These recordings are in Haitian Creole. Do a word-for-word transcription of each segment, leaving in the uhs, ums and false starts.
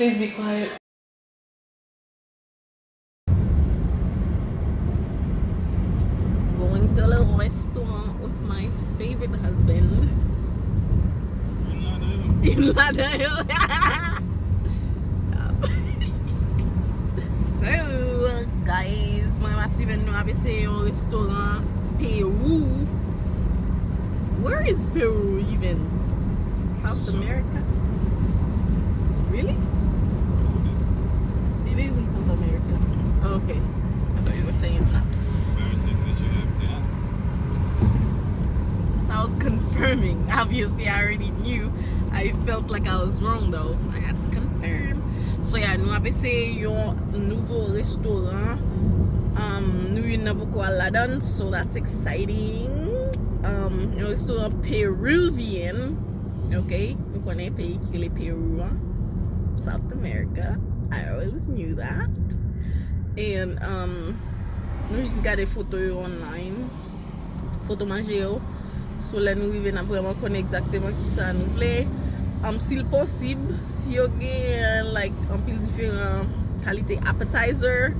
Please be quiet. Going to le restaurant with my favorite husband. Youn ladan yo. Stop. So, guys, mwen ak Steven nou ap eseye yon restoran Peru. Where is Peru even? South America? Really? Yes, it is. It is in South America. Oh, okay. I thought you were saying it's not. It's embarrassing that you have to ask. I was confirming. Obviously, I already knew. I felt like I was wrong, though. I had to confirm. So, yeah, nou ap eseye yon nouvo restoran. Um, nou youn nan poko al ladan, so that's exciting. Um, yon restoran Peruvian. Ok, nou konnen peyi ki rele Peru an. South America. I always knew that. And, um, nou jis gade foto yo online. Foto manje yo. So, lè nou rive, n ap vrèman konnen egzakteman kisa nou vle. Um, si l posib, si yo gen, like, anpil diferan kalite appetizer,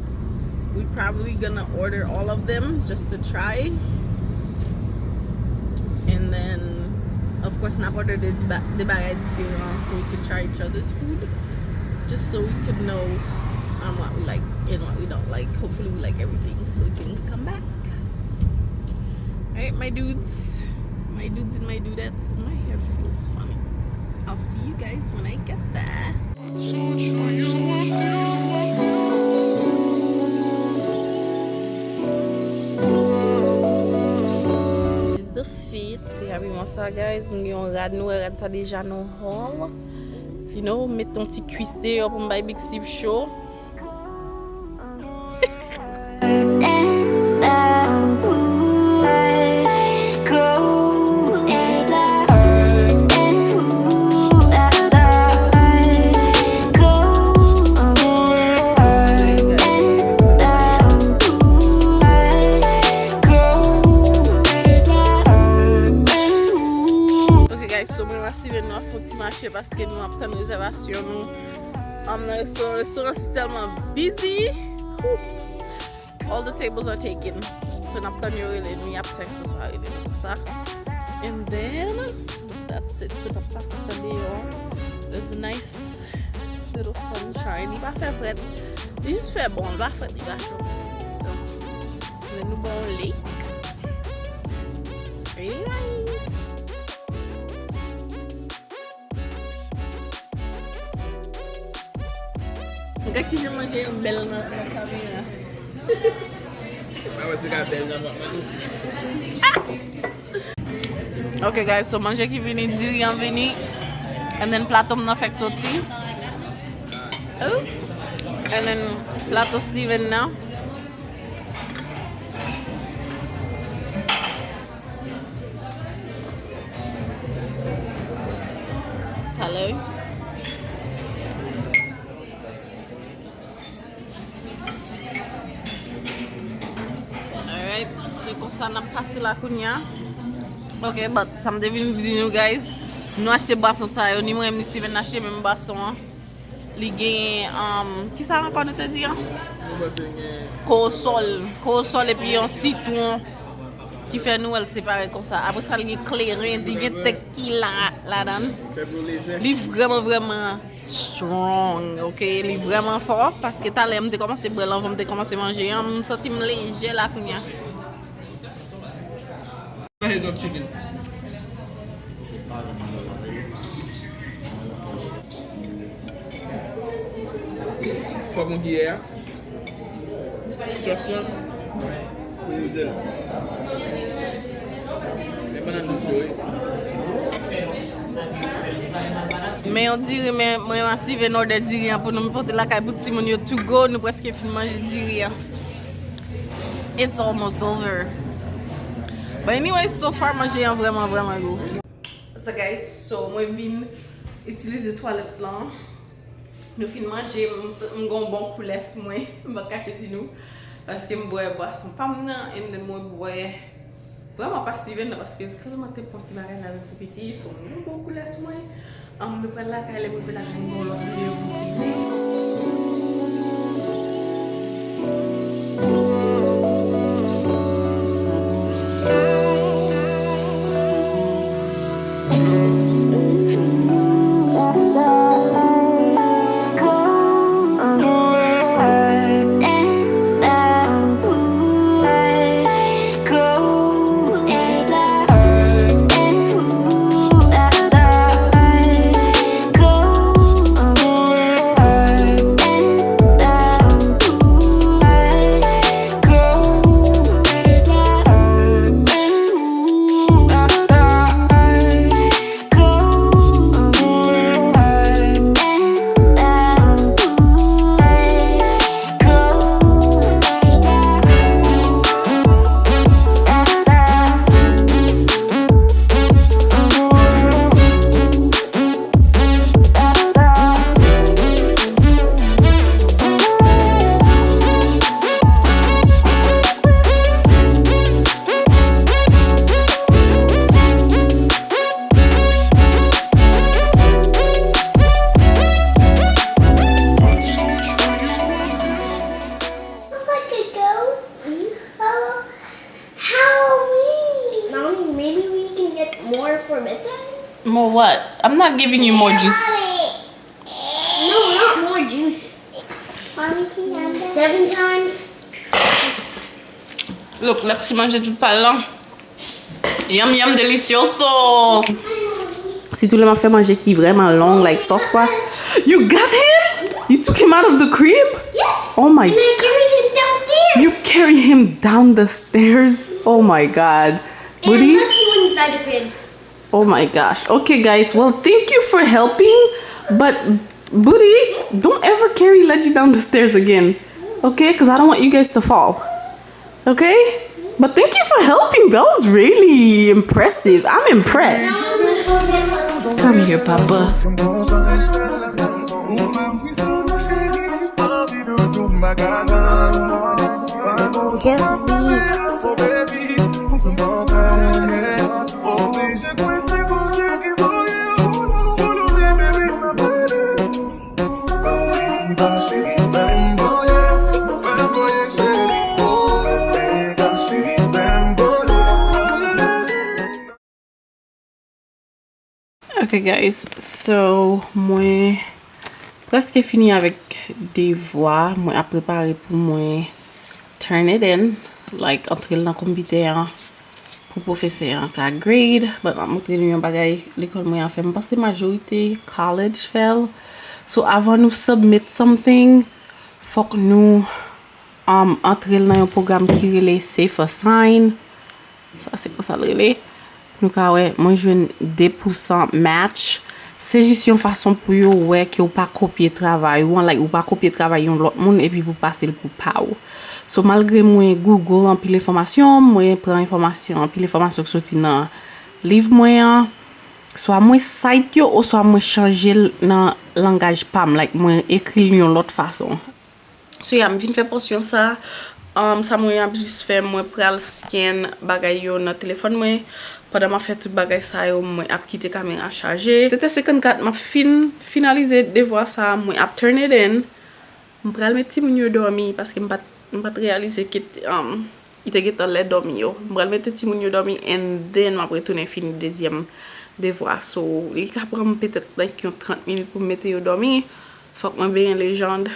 we probably gonna order all of them just to try. And then, of course, n ap order de, de ba-, de bagay diferan so we can try each other's food. Just so we could know, um, what we like and what we don't like. Hopefully, we like everything so we can come back. Alright, my dudes. My dudes and my dudettes, my hair feels funny. I'll see you guys when I get there. This is the fit. Se abiman sa, guys. Mwen gen yon rad, nou wè rad sa deja nan haul. You know, met yon ti kwis deyò pou m bay Big Steve cho. Ok, guys, so mwen ak Steven nou ap fè yon ti mache paske nou ap tann rezèvasyon nou. Um, nan restoran, restoran si tèlman busy. Whew. All the tables are taken. So, n ap tann yo rele nou, y ap text nou, swa rele nou konsa. And then, that's it. So, n ap pase tan deyò. There's a nice little sunshine. Li pa fè frèt. Li jis fè bon. Li pa frèt, li pa cho. So, men nou ba w lake. Very nice. Gad kijan manje an bèl nan, nan kamera. Mwen wè se ka bèl nan vant mwen tou. Ok, guys, so manje ki vini, diri an vini. And then plato m nan fèk soti. Oh. And then plato Steven nan. Talè. Alright, se konsa n ap pase la kounya. Ok, but sa m te vin di nou, guys, nou achte bwason sa yo, ni mwen, ni Steven achte menm bwason an. Li gen, um, kisa ankò nou te di an? Kowosòl. Kowosòl epi yon sitwon ki fè nou wè l separe konsa. Apre sa, li gen kleren, li gen tequila ladan l. Li vrèman, vrèman strong, ok? Li vrèman fò, paske talè m te kòmanse bwè l anvan m te kòmanse manje an, m santi m lejè la kounya. Head of chicken. Fòk yon kiyè a. Sòs lan, pou wouze l. Men bannann dous yo, wi. Men yon diri, men mwen ak Steven order diri an pou nou pote lakay pou timoun yo to go. Nou prèske fin manje diri an. It's almost over. But anyway, so far, manje an vrèman, vrèman gou. So, guys, so mwen vin itilize twalèt lan. Nou fin manje, m, m gen yon bon koulè sou mwen, m pa kache di nou. Paske m bwè bwason pa m nan, and then mwen bwè vrèman pa Steven nan, paske sèlman te pran ti bagay la lè m te piti, so m gen yon bon koulè sou mwen. Um, nou pral lakay, lè m rive lakay, m ba w lòt videyo pou fini. Look like a goat. Oh, how we? Mommy, maybe we can get more for bedtime? More what? I'm not giving you more juice. No, not more juice. Mommy, can you have that? Seven times? Look, Lexi manje tout pa l lan. Yum, yum, delicioso. Sitou lè m ap fè manje ki vrèman long, like sòs pa. You got him? You took him out of the crib? Yes. Oh my. And I carried him downstairs. You carry him down the stairs? Oh my God. And Booty? Lexi went inside the crib. Oh my gosh. Okay, guys. Well, thank you for helping, but Booty, don't ever carry Leggy down the stairs again. Okay? 'Cause I don't want you guys to fall. Okay? But thank you for helping. That was really impressive. I'm impressed. Come here, Papa. Jeff Beats. Ok, guys, so mwen prèske fini avèk devwa. Mwen ap prepare pou mwen turn it in, like, antre l nan konpitè an pou pwofesè an ka grade. But m ap montre nou yon bagay lekòl mwen an fè. M panse majorite college fè l. So, avan nou submit something, fòk nou um, antre l nan yon pwogram ki rele Safe Assign. Sa se konsa l rele. Nou ka wè, mwen jwenn de pousan match. Se jis yon fason pou yo wè ke w pa kopye travay ou an, like, ou pa kopye travay yon lòt moun epi pou pase l pou pa w. So, malgre mwen Google anpil enfòmasyon, mwen pran enfòmasyon, anpil enfòmasyon ki soti nan liv mwen an, swa mwen cite yo, oswa mwen chanje l nan langaj pa m, like, mwen ekri l yon lòt fason. So, yeah, m vin fè pòsyon sa. Um, sa mwen ap jis fè, mwen pral scan bagay yo nan telefòn mwen. Pandan m ap fè tout bagay sa yo, mwen ap kite kamera chaje. Sèt è senkannkat, m ap fin finalize devwa sa, mwen ap turn it in. M pral met timoun yo dòmi, paske m pa t, m pa t reyalize ke, um, li te gentan lè dòmi yo. M pral mete timoun yo dòmi, and then m ap retounen fini dezyèm devwa. So, li ka pran m petèt, like, yon trant minit pou m mete yo dòmi. Fòk mwen benyen Legend.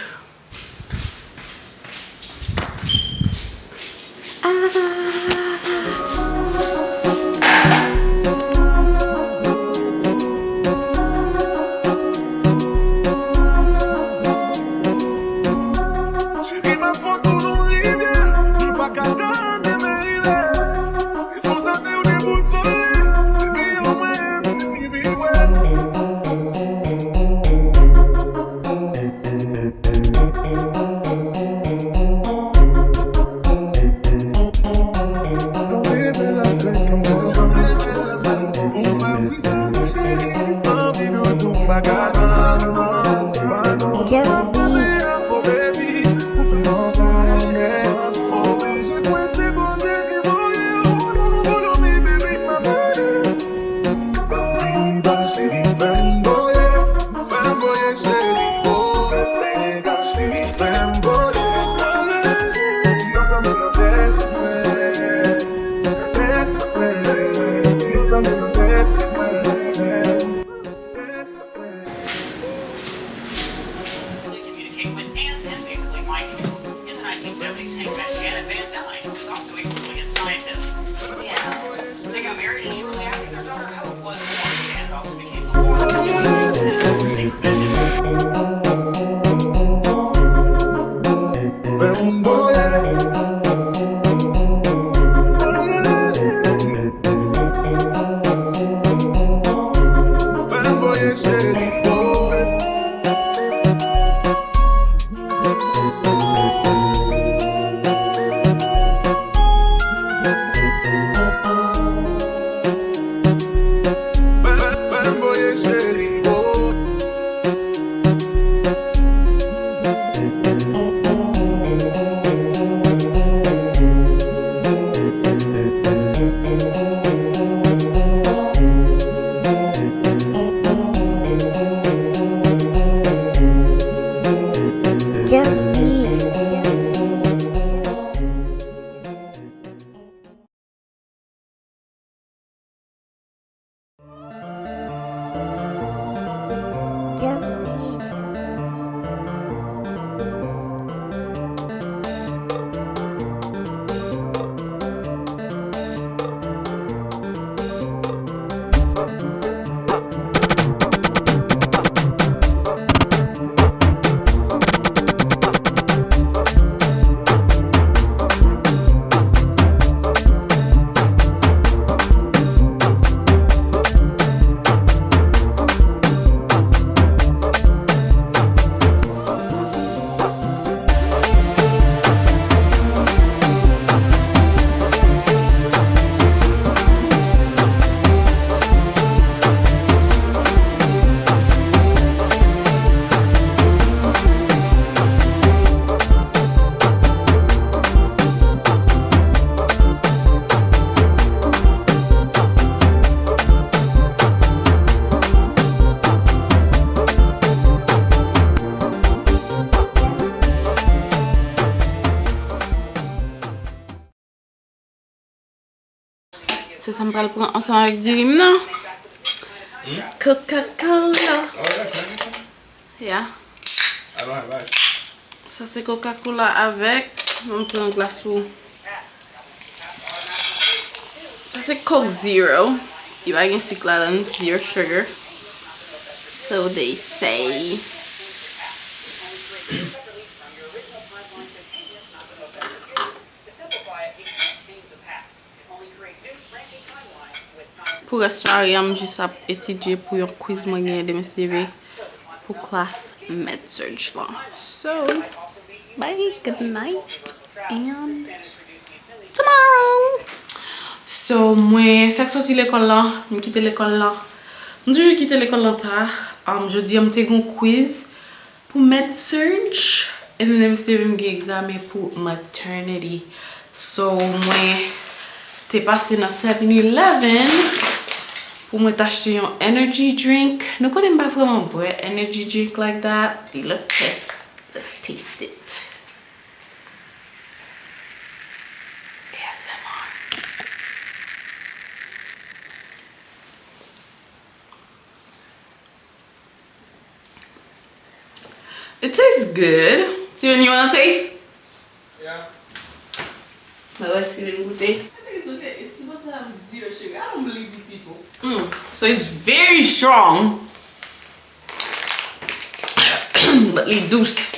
Just eat. Just eat. Se sa m pral pran ansanm avèk diri m nan. Coca-Cola. Yeah. Sa se Coca-Cola avèk, mwen pran yon glas pou. Sa se Coke Zero. Li pa gen sik ladan, zero sugar. So they say. Pou rès sware a, m jis ap etidye pou yon quiz mwen genyen demen si Dye vle pou klas med-surg lan. So, bye, good night, and tomorrow. So, mwen fèk soti lekòl lan, m kite lekòl lan. M toujou kite lekòl lan ta. Um, jodi a, m te gen yon quiz pou med-surg, and then m te vin gen egzamen pou maternity. So, mwen te pase nan Seven Eleven pou mwen t achte yon energy drink. Nou konnen m pa vrèman bwè energy drink like that. Let's test, let's taste it. A S M R. It tastes good. Steven, you wanna taste? Yeah. Mwen wè Steven goute. I think it's okay. It's supposed to have zero sugar. I don't believe these people. Mm. So it's very strong. But li dous.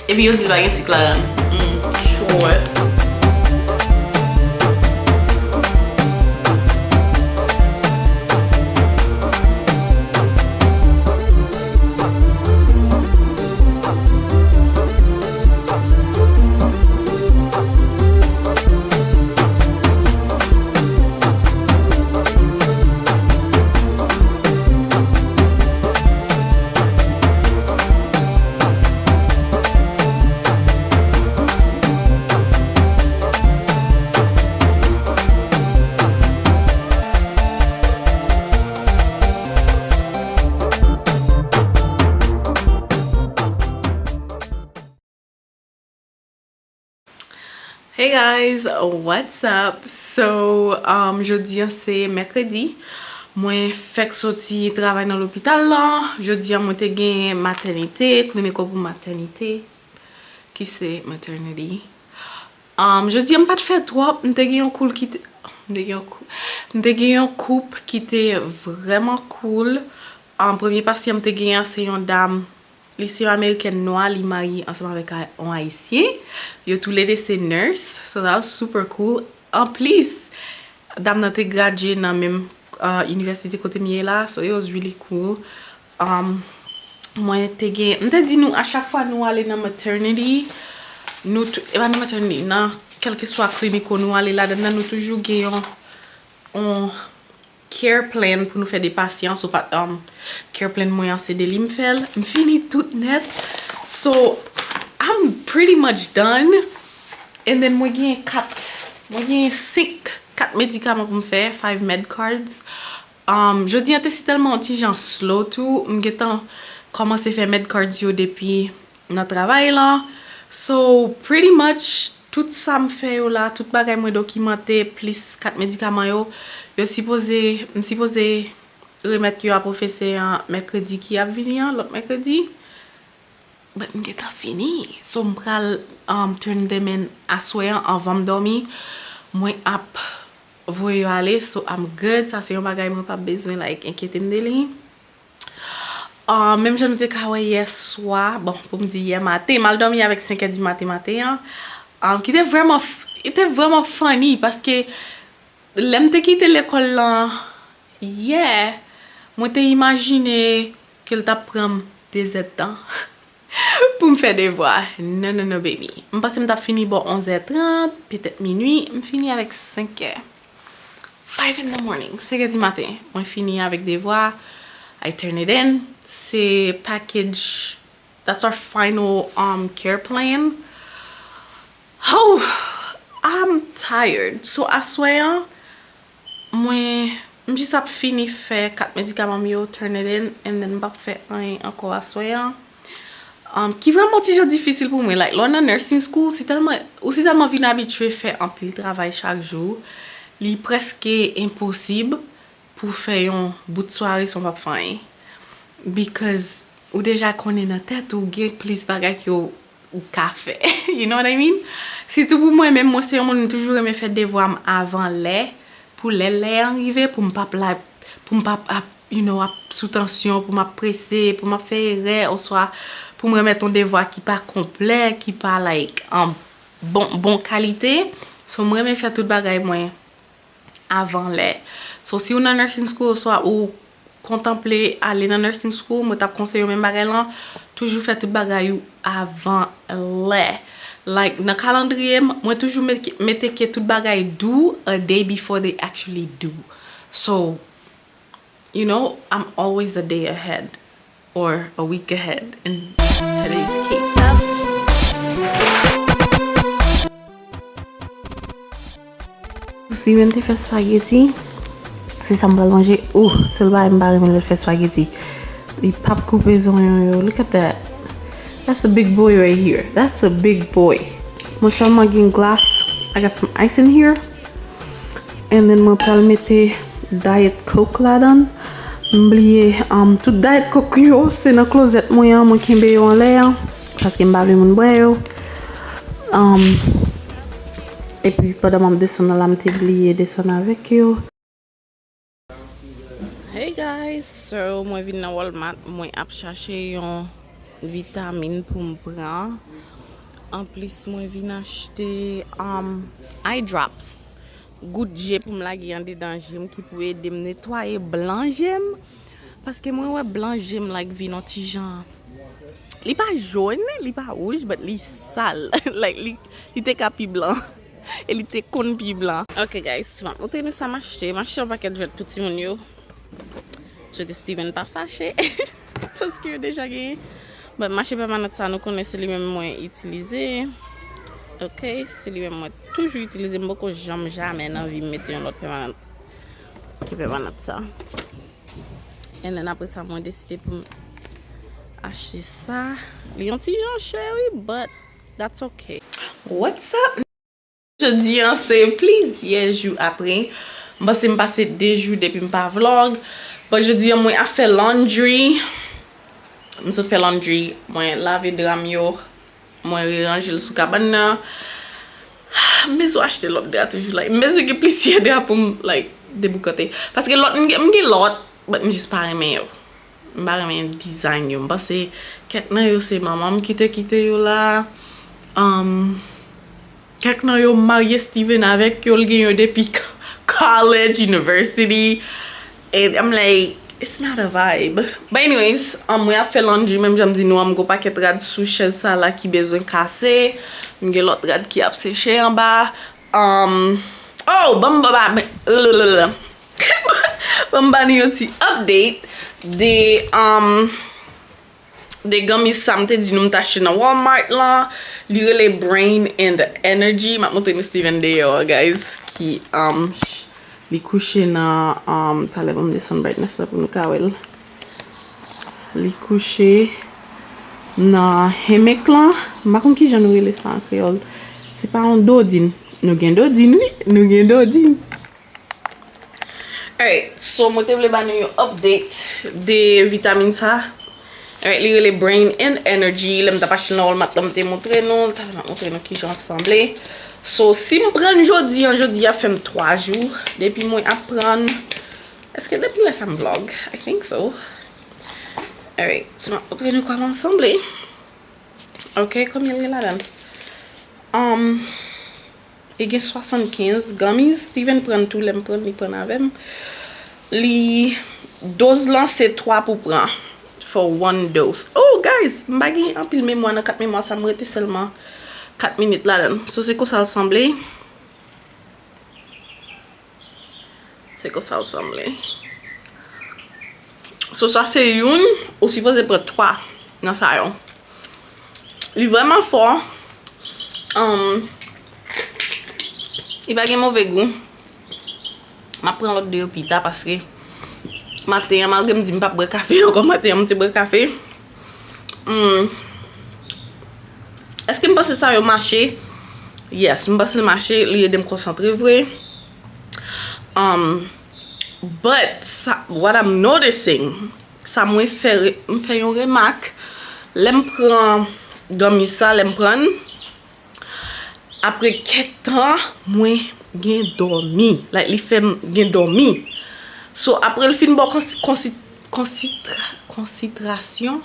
Epi yo di pa gen sik ladan. Mm, sure. Hey guys, what's up? So, um, jodi a se mèkredi. Mwen fèk soti travay nan lopital lan. Jodi a mwen te gen matènite, klinik pou matènite, ki se maternity. Um, jodi a m pa t fè twòp, m te gen yon cool ki te, m te gen yon cool, m te gen yon koup ki te vrèman cool. Um, premye pasyan m te genyen an se yon dam, li se yon amerikèn nwa, li marye ansanm avèk a- yon ayisyen. Yo toulede se nurse, so that was super cool. Anplis, dam nan te gradye nan menm uh, inivèsite kote m ye la, so it was really cool. Um, mwen te gen, m te di nou a chak fwa nou ale nan maternity, nou tou, e pa nan maternity, nan kèlkeswa kliniko nou ale ladan nan, nou toujou gen yon, yon care plan pou nou fè de pasyan, so pa, um, care plan mwen an se de li m fè l. M fini tout nèt. So, I'm pretty much done. And then mwen gen kat, mwen gen senk, kat medikaman pou m fè, five med cards. Um, jodi an te sitèlman yon ti jan slow tou. M gentan kòmanse fè med cards yo depi nan travay lan. So, pretty much, tout sa m fè yo la, tout bagay mwen dokimante, plis kat medikaman yo, yo sipoze, m sipoze remèt yo a pwofesè an mèkredi ki ap vini an, lòt mèkredi. But m gentan fini. So, m pral um, turn them in aswè an anvan m dòmi. Mwen ap voye yo ale, so I'm good. Sa se yon bagay mwen p ap bezwen, like, enkyete m de li. Ah, menm jan nou te ka wè yè swa, bon, pou m di yè maten, m al dòmi avèk senk è di maten maten an, ah, ki te vrèman, f- li te vrèman funny, paske lè m te kite lekòl lan yè, mwen te imajine ke l t ap pran m de zèdtan pou m fè devwa. Non, non, non, baby. M panse m t ap fini bò onz è trant, petèt minui, m fini avèk senk è. Five in the morning, senk è di maten. Mwen fini avèk devwa. I turn it in. Se package, that's our final um, care plan. Oh, I'm tired. So, aswè an, mwen, m jis ap fini fè kat medikaman m yo, turn it in, and then m p ap fè anyen ankò aswè an. Um, ki vrèman ti jan difisil pou mwen. Like, lè w nan nursing school, si tèlman, ou si tèlman vin abitye fè anpil travay chak jou, li prèske enposib pou fè yon bout sware san w p ap fè anyen. Because ou deja konnen nan tèt ou gen plis bagay ke w ou ka fè. You know what I mean? Sitou pou mwen menm, mwen se yon moun, m toujou renmen fè devwa m avan lè, pou lè lè an rive, pou m p ap la, pou m p ap, ap, you know, ap sou tansyon, pou m ap prese, pou m ap fè erè, oswa pou m remèt yon devwa ki pa konplè, ki pa, like, an bon, bon kalite. So, m renmen fè tout bagay mwen avan lè. So, si w nan nursing school, oswa ou kontanple ale nan nursing school, mwen t ap konseye w menm bagay lan, toujou fè tout bagay ou avan lè. Like, nan kalandriye m, mwen toujou met- mete ke tout bagay due a day before they actually due. So, you know, I'm always a day ahead or a week ahead in today's case. Steven te fè spaghetti. Se sa m pral manje. Ou, sèl bagay m pa renmen lè l fè spaghetti. Li p ap koupe zonyon yo. Look at that. That's a big boy right here. That's a big boy. Mwen sèlman gen glas. I got some ice in here. And then mwen pral mete Diet Coke ladan. M bliye, um, tout Diet Coke yo, se nan klozèt mwen an, mwen kenbe yo anlè an, paske m pa vle moun bwè yo. Um, epi pandan m ap desann nan la, m te bliye desann avèk yo. Hey guys, so mwen vin nan Walmart, mwen ap chache yon vitamin pou m pran. Anplis, mwen vin achte, um, eye drops, gout je pou m lage andedan je m ki pou ede m netwaye blan je m. Paske mwen wè blan je m, like, vin yon ti jan. Li pa jòn, li pa wouj, but li sal. Like, li, li te ka pi blan. E li te konn pi blan. Ok, guys, m ap montre nou sa m achte. M achte yon pakèt jwèt pou timoun yo. Swete Steven pa fache. Paske yo deja genyen. But mache pèmanant sa, nou konnen se li menm mwen itilize. Ok, se li menm mwen toujou itilize. M poko janm jamè nan vi m mete yon lòt pèmanant ki pèmanant sa. And then apre sa, mwen deside pou m achte sa. Li yon ti jan chè, wi, but that's ok. What's up? Jodi an, se plizyè jou apre. M panse m pase de jou depi m pa vlog. But jodi an, mwen ap fè laundry. M sot fè laundry. Mwen lave dra m yo. Mwen reranje l sou kabann nan. M bezwen achte lòt dra toujou, like. M bezwen gen plizyè dra pou m, like, deboukante. Paske lòt, m gen, m gen lòt, but m jis pa renmen yo. M pa renmen design yo. M panse kèk nan yo se manman m ki te kite yo la. Um, kèk nan yo m marye Steven avèk yo, l gen yo depi college, university. And I'm like, it's not a vibe. But anyways, um, mwen ap fè laundry, menm jan m di nou an, m gon pakèt rad sou chèz sa la ki bezwen kase. M gen lòt rad ki ap seche anba. Um, oh, ban m ba, ba, ba, ban m ba nou yon ti update de, um, de gummies sa m te di nou m t achte nan Walmart lan. Li rele Brain and Energy. M ap montre nou Steven deyò, guys, ki, um, li kouche nan, um, talè ban m desann brightness la pou nou ka wè l. Li kouche nan hemek lan. M pa konn kijan nou rele sa an kreyòl. Se pa yon dodin. Nou gen dodin, wi. Nou gen dodin. Alright, so mwen te vle ba nou yon update de vitamin sa. Alright, li rele Brain and Energy. Lè m t ap achte l nan Walmart lan, m te montre nou. Talè m ap montre nou kijan l sanble. So, si m pran l jodi an, jodi a fè m twa jou depi mwen ap pran l. Èske depi lè sa m vlog? I think so. Alright, so m ap montre nou kòman l sanble. Ok, konbyen l gen ladan l? Um, li gen swasannkenz gummies. Steven pran l tou, lè m pran l, li pran l avè m. Li, doz lan se twa pou pran. For one dose. Oh, guys, m pa gen anpil memwa nan kat memwa sa, m rete sèlman kat minit ladan l. So, se konsa l sanble. Se konsa l sanble. So, sa se youn, ou sipoze pran twa nan sa yo. Li vrèman fò. Um, li pa gen move gou. M ap pran lòt de yo pita paske maten an, malgre m di m p ap bwè kafe ankò, maten an m te bwè kafe. Hmm. Èske m panse sa yo mache? Yes, m panse l mache, li ede m konsantre vre. Um, but sa, what I'm noticing, sa mwen fè, re- m fè yon remak, lè m pran gummy sa, lè m pran l, apre kèk tan, mwen gen dòmi. Like, li fè m gen dòmi. So, apre l fin ba w konsi- konsi- konsitra- konsitrasyon,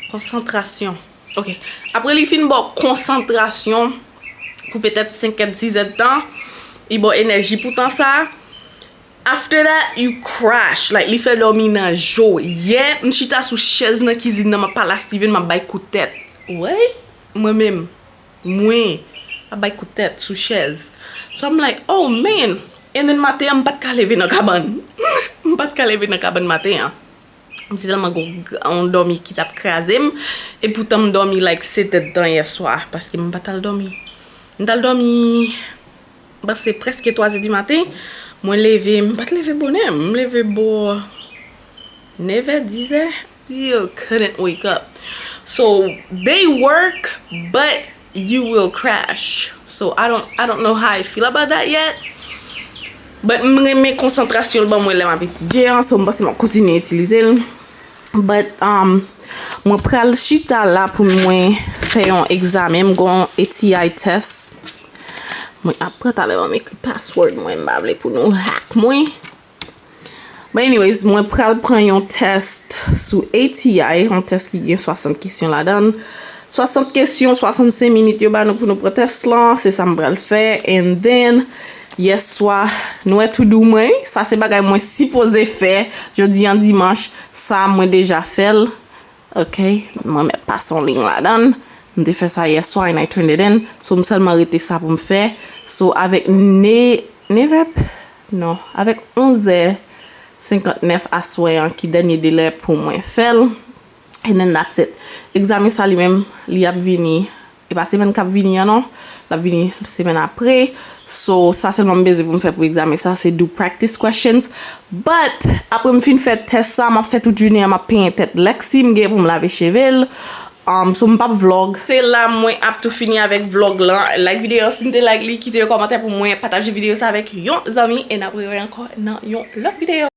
konsantrasyon. Ok. Apre li fin ba w konsantrasyon pou petèt senk èd, sis èd tan, li ba w enèji pou tan sa. After that, you crash. Like, li fè dòmi nan je w. Yè, m chita sou chèz nan kizin nan, m ap pale a Steven, m ap bay kout tèt. Wè? Mwen menm. Mwen. M ap bay kout tèt sou chèz. So, I'm like, oh, man. And then maten an, m pa t ka leve nan kabann. M pa t ka leve nan kabann maten an. M se tèlman gon, yon dòmi ki t ap kraze m. E poutan m dòmi, like, sèt èd tan yè swa. Paske m pa t al dòmi. M t al dòmi, m panse prèske twa zè di maten. Mwen leve, m pa t leve bonè. M leve bò nèv è, dis è. Still couldn't wake up. So, they work, but you will crash. So, I don't, I don't know how I feel about that yet. But m renmen konsantrasyon l ban mwen lè m ap etidye an, so m panse m ap kontinye itilize l. But, um, mwen pral chita la pou mwen fè yon egzamen. M gon A T I test. Mwen ap pran talè ban m ekri password mwen, m pa vle pou nou hack mwen. But anyways, mwen pral pran yon test sou A T I, yon test ki gen swasant kesyon ladan l. Swasant kesyon, swasannsenk minit yo ba nou pou nou pran test lan, se sa m pral fè. And then, yèswa, nou wè to do mwen, wi, sa se bagay mwen sipoze fè jodi an dimanch, sa mwen deja fè l. Ok, mwen mèt pase yon liy ladan l. M te fè sa yèswa and I turned it in. So, m sèlman rete sa pou m fè. So, avèk ne, nèf è, non, avèk onz è senkantnèf aswè an ki dènye delè pou mwen fè l. And then that's it. Egzamen sa li menm, li ap vini, e pa semèn k ap vini an non, l ap vini semèn apre. So, sa sèlman m bezwen pou m fè pou egzamen sa, se do practice questions. But, apre m fin fè tès sa, m ap fè tout jounen an, m ap penyen tèt Lexi, m gen pou m lave cheve l. Um, so, m p ap vlog. Se la mwen ap tou fini avèk vlog lan. Like videyo an, si n te like li, kite yon kòmantè pou mwen, pataje videyo sa avèk yon zanmi, e n ap rewè ankò nan yon lòt videyo.